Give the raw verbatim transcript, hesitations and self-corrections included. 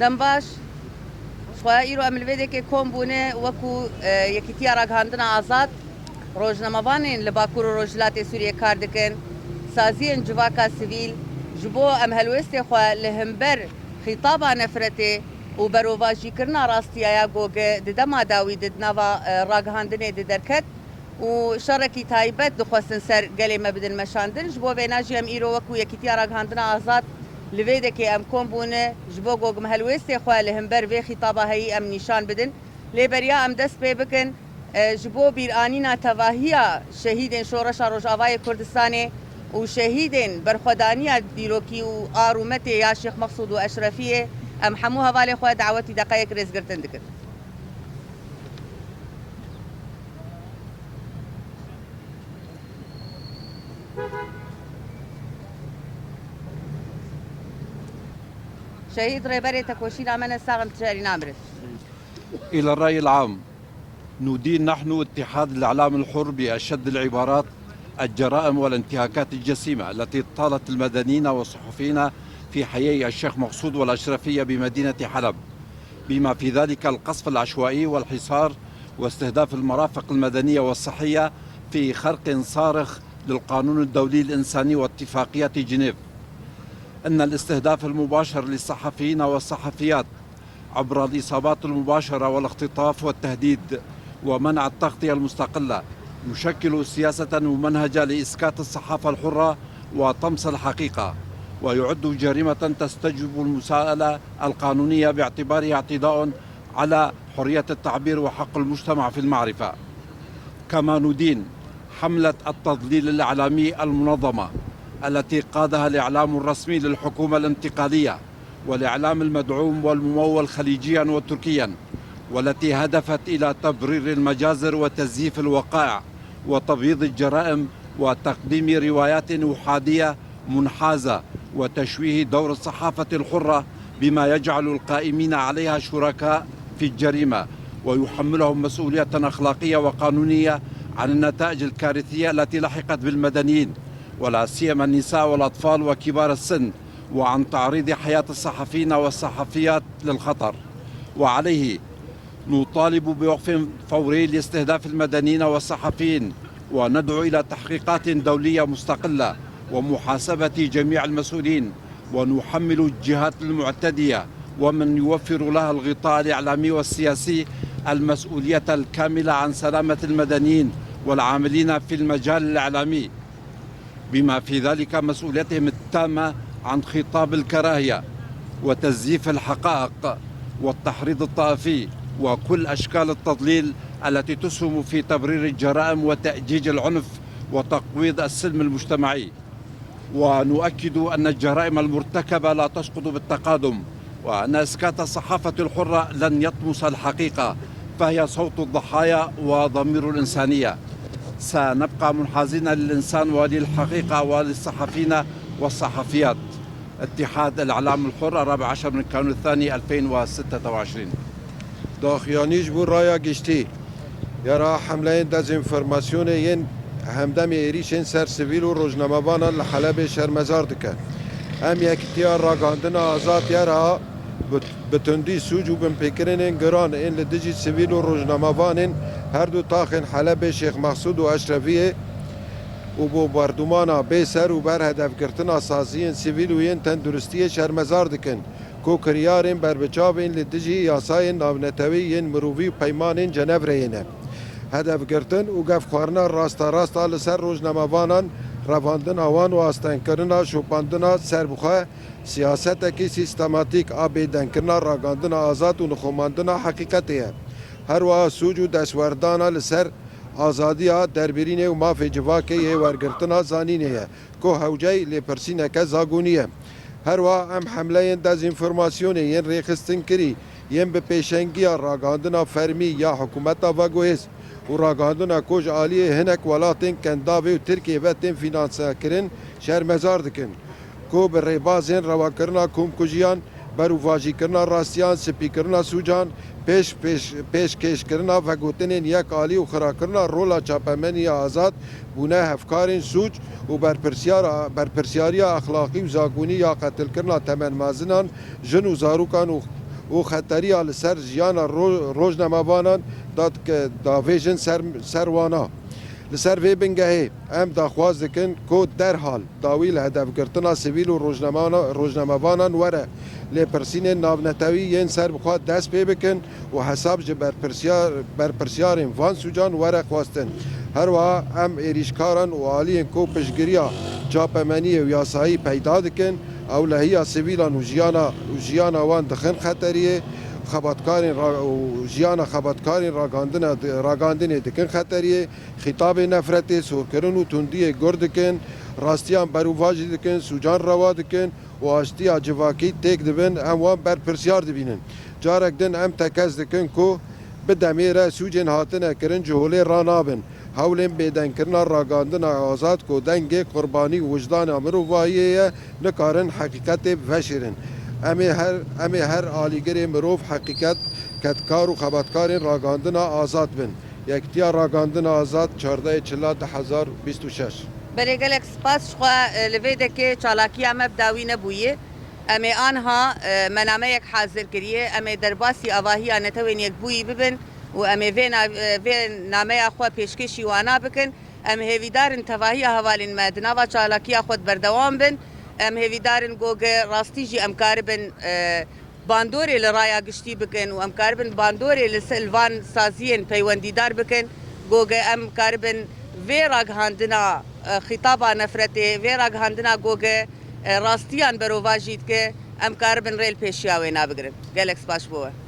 Dem baş. Ji xwe îro em li vê dekê kom bûne wekû, e, Yekîtiya Ragihandina Azad, rojnamevanên li Bakur û Rojhilatê Sûriyê kar dikin, saziyên civaka sivîl, ji bo em helwêstê xwe li hember xîtaba nefretê û berovajîkirina rastiya ya goge di dema dawî de di nava, e, ragihandinê de derket û şerekî taybet dixwestin ser gelê me bidin meşandin. Ji bo vêna jî em îro wekû Yekîtiya Ragihandina Azad li vê dekê em kom bûne, ji bo ku em helwêstê xwe li hember vê xîtaba heyî em nîşan bidin. Lê beriya em dest pê bikin, e, ji bo bîranîna tevahiya şehîdên Şoreşa Rojavayê Kurdistanê û şehîdên berxwedaniya dîrokî û arûmetê ya Şêx Mexsûd û Eşrefiyê, em hemû hevalê xwe dawetî deqeyek rêzgirtin dikin. Şehîd rêberê tekoşîna me ne sax in, tişerî namire. إلى الرأي العام، ندين نحن اتحاد الإعلام الحر بأشد العبارات الجرائم والانتهاكات الجسيمة التي اطالت المدنيين والصحفيين في حيي الشيخ مقصود والأشرفية بمدينة حلب، بما في ذلك القصف العشوائي والحصار واستهداف المرافق المدنية والصحية في خرق صارخ للقانون الدولي الإنساني واتفاقية جنيف. إن الاستهداف المباشر للصحفيين والصحفيات عبر الإصابات المباشرة والاختطاف والتهديد ومنع التغطية المستقلة يشكل سياسة ممنهجة لإسكات الصحافة الحرة وطمس الحقيقة، ويعد جريمة تستوجب المساءلة القانونية باعتبارها اعتداء على حرية التعبير وحق المجتمع في المعرفة. كما ندين حملة التضليل الإعلامي المنظمة التي قادها الإعلام الرسمي للحكومة الانتقالية والإعلام المدعوم والممول خليجيا وتركيا، والتي هدفت إلى تبرير المجازر وتزييف الوقائع وتبييض الجرائم وتقديم روايات أحادية منحازة وتشويه دور الصحافة الحرة، بما يجعل القائمين عليها شركاء في الجريمة ويحملهم مسؤولية أخلاقية وقانونية عن النتائج الكارثية التي لحقت بالمدنيين، ولا سيما النساء والأطفال وكبار السن، وعن تعريض حياة الصحفيين والصحفيات للخطر. وعليه نطالب بوقف فوري لاستهداف المدنيين والصحفيين، وندعو إلى تحقيقات دولية مستقلة ومحاسبة جميع المسؤولين، ونحمل الجهات المعتدية ومن يوفر لها الغطاء الإعلامي والسياسي المسؤولية الكاملة عن سلامة المدنيين والعاملين في المجال الإعلامي، بما في ذلك مسؤوليتهم التامة عن خطاب الكراهية وتزييف الحقائق والتحريض الطائفي وكل أشكال التضليل التي تسهم في تبرير الجرائم وتأجيج العنف وتقويض السلم المجتمعي. ونؤكد أن الجرائم المرتكبة لا تسقط بالتقادم، وأن إسكات الصحافة الحرة لن يطمس الحقيقة، فهي صوت الضحايا وضمير الإنسانية. سنبقى منحازين للإنسان وللحقيقة وللصحفيين والصحفيات. اتحاد الإعلام الحر، الرابع عشر من كانون الثاني ألفين وستة وعشرين. Daxuyanî ji bo raya giştî. Yara hemleyên dezenformasyonê yên hemdemê êrîşên ser sivîl û rojnamevanan li Helebê şermezar dike. Em Yekîtiya Ragihandina Azad yara bi, bi tundî sûc û binpêkirinên giran ên li dijî sivîl û rojnamevanên her du taxên Helebê Şêx Mexsûd û Eşrefiyê û bombardûmana bê ser û ber hedefgirtina saziyên sivîl û yên tenduristiyê şermezar dikin. Ku kiryarên berbiçav ên li dijî yasayên navnetewî yên mirovî û peymanên Cenevreyê ne. Hedefgirtin û gefxwarina rasterast a li ser rojnamevanan, revandina wan û astengkirina şopandina serbixwe siyasetekî sîstematîk a bêdengkirina ragandina azad û nixumandina heqîqetê ye. Her wiha sûc û destwerdana li ser azadiya derbirînê û mafê civakê yê wergirtina zanînê ye. Ku hewceyî lêpirsîneke zagonî ye. Her wiha em hemleyên dezenformasyonê yên rêxistinkirî yên bi pêşengiya ragihandina fermî ya hikûmeta veguhêz û ragihandina ku ji aliyê hinek welatên Kendavê û Tirkiyê ve tên fînansekirin şermezar dikin. Ku bi rêbazên rewakirina komkujiyan, berûvajîkirina rastiyan, spîkirina sûcan, pêş, pêş, pêşkêşkirina vegotinên yekalî û xirakirina rola çapemenî ya azad bûne hevkarên sûc û berpirsiyara, berpirsiyariya exlaqî û zagonî ya qetilkirina temenmezinan, jin û zarokan û û xeteriya li ser jiyana ro-, rojnamevanan da dike davêjin ser, ser wana. Li ser vê bingehê em daxwaz dikin ku derhal dawî li hedefgirtina sivîl û rojnamana-, rojnamevanan were lêpirsînên navnetewî yên serbixwe dest pê bikin û hesab ji berpirsiyar-, berpirsyarên van sûcan were xwestin. Her wiha em êrîşkaran û aliyên ku piştgiriya çapemeniyê û yasayî peyda dikin, ewlehiya sivîlan û jiyana, û jiyana wan dixin xeteriyê, xebatkarên ra-, û jiyana xebatkarên ragandina di-, ragandinê dikin xeteriyê, xîtabê nefretê, sorkirin û tundiyê gur dikin, rastiyan berûvajî dikin, sûcan rewa dikin û aştiya civakî têk dibin, em wan berpirsyar dibînin. Carek din em tekez dikin ku bi demê re sûcên hatine kirin ji holê ranabin. Hewlên bêdengkirina ragandina azad ku dengê qurbanî û wijdana mirovahiyê ye, nikarin heqîqetê veşêrin. Em ê her, em ê her alîgirê mirov heqîqet kedkar û xebatkarên ragandina azad bin. Yekitiya Ragandina Azad, çardeh Çila du hezar bîst û şeş. Belê, gelek spas ji xwe, e, li vê dekê çalakiya me bi dawî nebûye. Em ê anha, e, me nameyek hazir kiriye. Em ê derbasî avahiya Netewên Yekbûyî bibin û em ê vê na-, e, vê nameya xwe pêşkêşî wana bikin. Em hêvîdar in tevahiya hevalên me di nava çalakiya xwe de berdewam bin. Em hêvîdar in goge rastî jî em karibin, e, bandorê li raya giştî bikin û em karibin bandorê li ser van saziyên peywendîdar bikin, goge em karibin vê ragihandina, e, xîtaba nefretê, vê ragihandina goge, e, rastiyan berovajî dike, em karibin rê li pêşiya wê nabigirin. Gelek spas ji bo we.